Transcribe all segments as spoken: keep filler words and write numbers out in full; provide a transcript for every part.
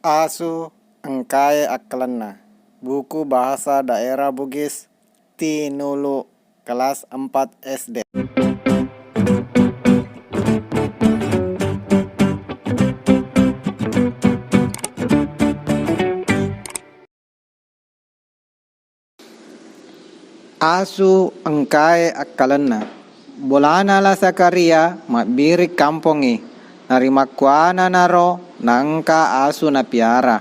Asu engkae akkalenna. Buku Bahasa Daerah Bugis, Tinulu, kelas empat S D. Asu engkae akkalenna. Bolana La Sakaria mabbiring kampongngi. Narimakkuananaro naengka asu napiara.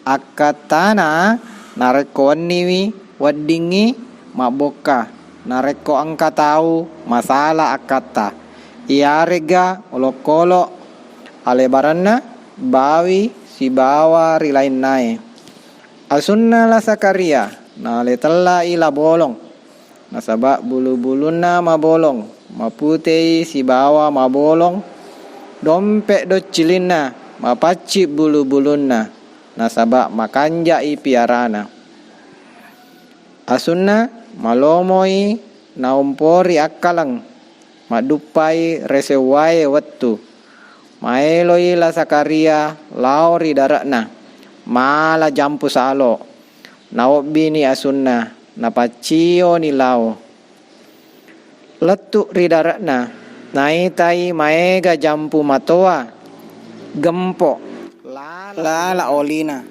Akkattana narekko wenniwi weddingngi mabbokka. Narekko engka tau masala akkatta, iyaregga olokolo, alebarenna, bawi, sibawa ri lainnae. Asunna La Sakaria naletellai La Bolong, nasaba bulu-bulunna mabolong, maputei sibawa mabolong, dompe doccilinna, mapacci bulu-bulunna, nasaba makanjai piarana. Asunna malomoi naompori akkaleng, madduppai resewwae wettu. Maeloi La Sakaria lao ri dare'na, mala jampu salo. Naobbini asunna, napaccioni lao. Lettu ri dare'na, naitai maega jampu matoa, gempo, lala olina.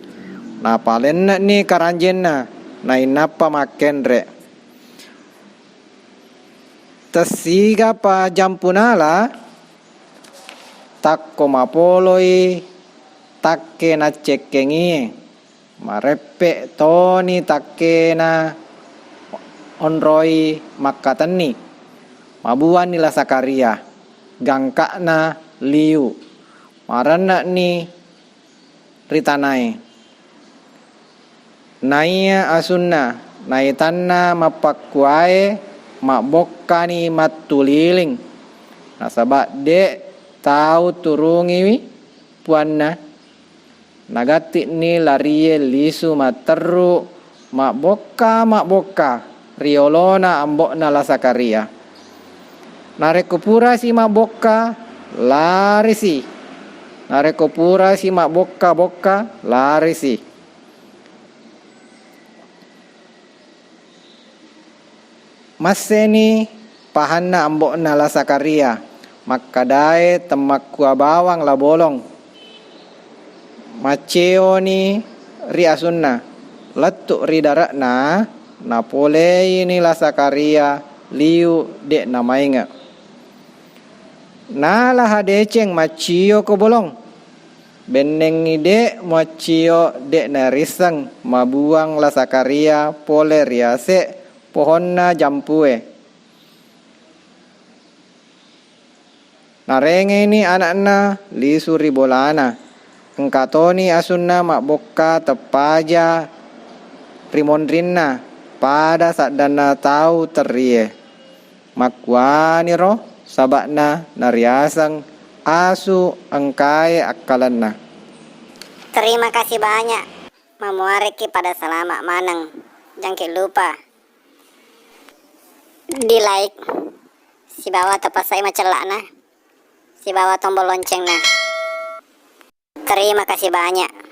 Napalenne'ni karanjenna, nainappa makkenre. Tessigapa jampu nala, takko mapoloi takke naccekkengie, mareppe toni takkena onroi makkatenni. Mabuanni La Sakaria, gangka'na liu, marenne'ni ri tanae. Naiya asunna, naitanna mappakkuae mabbokkani mattuliling, nasaba de tau turungiwi puanna. Nagatti'ni larie lisu matterru, mabbokka-mabbokka ri olona ambo'na La Sakaria. Narekko purasi mabbokka, larisi. Narekko purasi mabbokka-bokka, larisi. Masseni pahanna ambo'na La Sakaria, makkadae temmakkua bawang La Bolong. Macceoni ri asunna, lettu ri dare'na, napoleini La Sakaria liu de namainge. Nala hadeceng maccio ko Bolong. Bennengngi de muaccio de narisseng mabuang La Sakaria pole ri ase pohonna jampue. Narengeni ana'na lisu ri bolana. Engka toni asunna mabbokka teppaja ri monrinna pada saddanna tau terrie. Makkuaniro saba'na nariaseng asu engkae akkalenna. Terima kasih banyak. Mamuarekki pada salama maneng. Jangki lupa di like sibawa tapasai macella'na sibawa tombol loncengna. Terima kasih banyak.